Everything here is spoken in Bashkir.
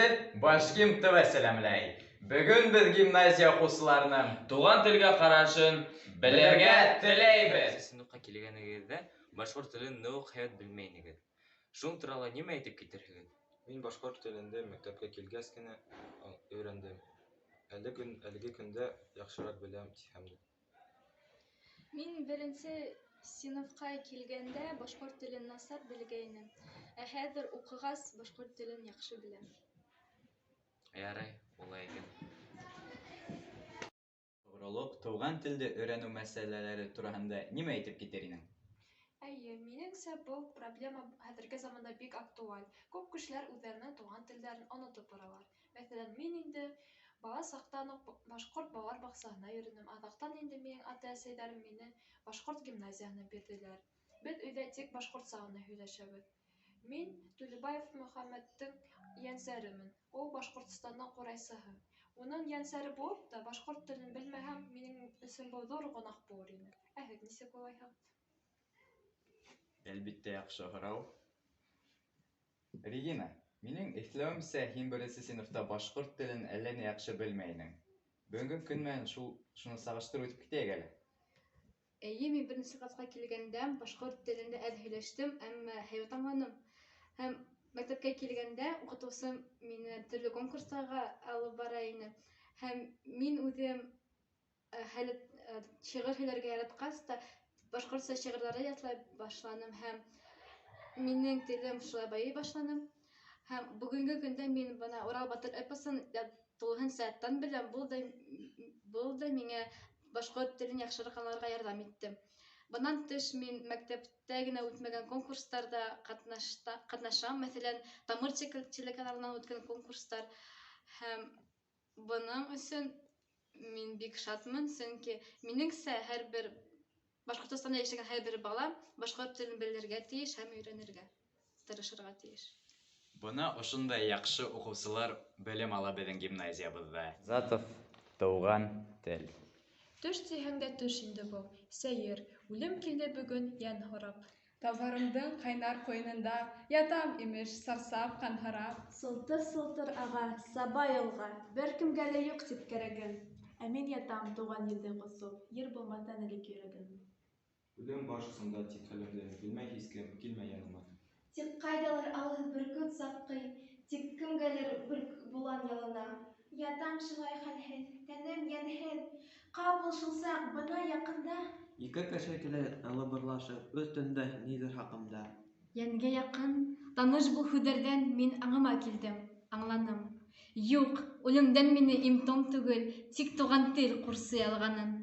Һеҙҙе Башгим ТВ сәләмләй. Бөгөн беҙ гимназия уҡыусыларының туған телгә ҡарашын белергә теләйбеҙ. Синыфҡа килгәнегеҙҙә башҡорт телен ныҡ һәйбәт белмәй инегеҙ. Шуның турала нимә әйтеп китерһегеҙ? Мин башҡорт телендә мәктәпкә килгәс кенә өйрәндем. Әле көн, әлеге көндә яҡшыраҡ беләм тиһәм дә. Мин беренсе синыфҡа килгәндә башҡорт телен насар белгәйнем. Ә хәҙер уҡығас башҡорт телен яҡшы беләм. Ярай, улай икән. Боролоп, туған телде өйрәнеү мәсьәләләре тураһында нимә әйтеп китер инең? Әйе, минеңсә, был проблема хәҙерге заманда бик актуаль. Күп кешеләр үҙҙәренең туған телдәрен онотоп баралар. Мәҫәлән, мин инде бала саҡтан уҡ башҡорт балалар баҡсаһына йөрөнөм. Аҙаҡтан инде минең ата-әсәйҙәрем мине башҡорт гимназияһына бирҙеләр. Беҙ өйҙә тик башҡортса ғына һөйләшәбеҙ. Мин Түлебаев Мөхәммәттең ейәнсәремен. Ул Башҡортостандың ҡурайсыһы. Уның ейәнсәре булып та башҡорт телен белмәһәм, минең өсөн был ҙур гонаһ булыр ине. Ә һеҙ нисек уйлайһығыҙ? Әлбиттә, яҡшы һорау. Регина, минең иҫләүемсә, һин беренсе синыфта башҡорт телен әллә ни яҡшы белмәй инең. Бөгөнгө көн менән шул шуны сағыштырып үтеп китәйек әле. Эйе, мин беренсе класҡа килгәндә башҡорт телендә әҙ һөйләштем, әммә һәйбәт аңланым. Һәм мәктәпкә килгәндә уҡытыусым мине төрлө конкурстарға алып бара ине. Һәм мин үҙем хәле шиғыр һөйләргә яратҡас та башҡортса шиғырҙарҙы ятлай башланым һәм минең телем шулай байый башланы. Һәм бөгөнгө көндә мин бына Урал батыр эпосын тулыһынса яттан беләм. Был да миңә башҡорт телен яҡшыраҡ аңларға ярҙам итте. Бынан тыш, мин мәктәптә генә үтмәгән конкурстарҙа ҡатнашам. Мәҫәлән, Тамыр телеканалынан үткән конкурстар. Һәм бының өсөн мин бик шатмын, сөнки минеңсә, һәр бер Башҡортостанда йәшәгән һәр бер бала башҡорт телен белергә тейеш һәм өйрәнергә тырышырға тейеш. Бына ошондай яҡшы уҡыусылар белем ала беҙҙең гимназиябыҙҙа. Затов «Тыуған тел». Төш тиһәң дә төш инде был. Сәйер. Үлем килде бөгөн йән һорап. Тауҙарымдың ҡайнар ҡуйынында ятам, имеш, сарсап, ҡанһырап. Сылтыр-сылтыр аға Саба йылға, бер кемгә лә юҡ тип кәрәгем. Ә мин ятам тыуған елде ҡосоп, ер булмаҫтан элек йөрәгем. Үлем баш осонда, тик хәлемде белмәй һис кем, килмәй яныма. Тик ҡайҙалыр алыҫ бөркөт сатҡый, тик кемгәлер бер болан ялына. Ятам шулай хәлһеҙ, тәнем йәнһеҙ, ҡапыл шул саҡ бына яҡында Ике кеше килә лыбырлашып, өҫтөндә ниҙер хаҡында. Йәнгә яҡын, таныш был һүҙҙәрҙән мин аңыма килдем, аңланым. Юҡ, үлемдән мине им-том түгел, тик туған тел ҡурсый алғанын.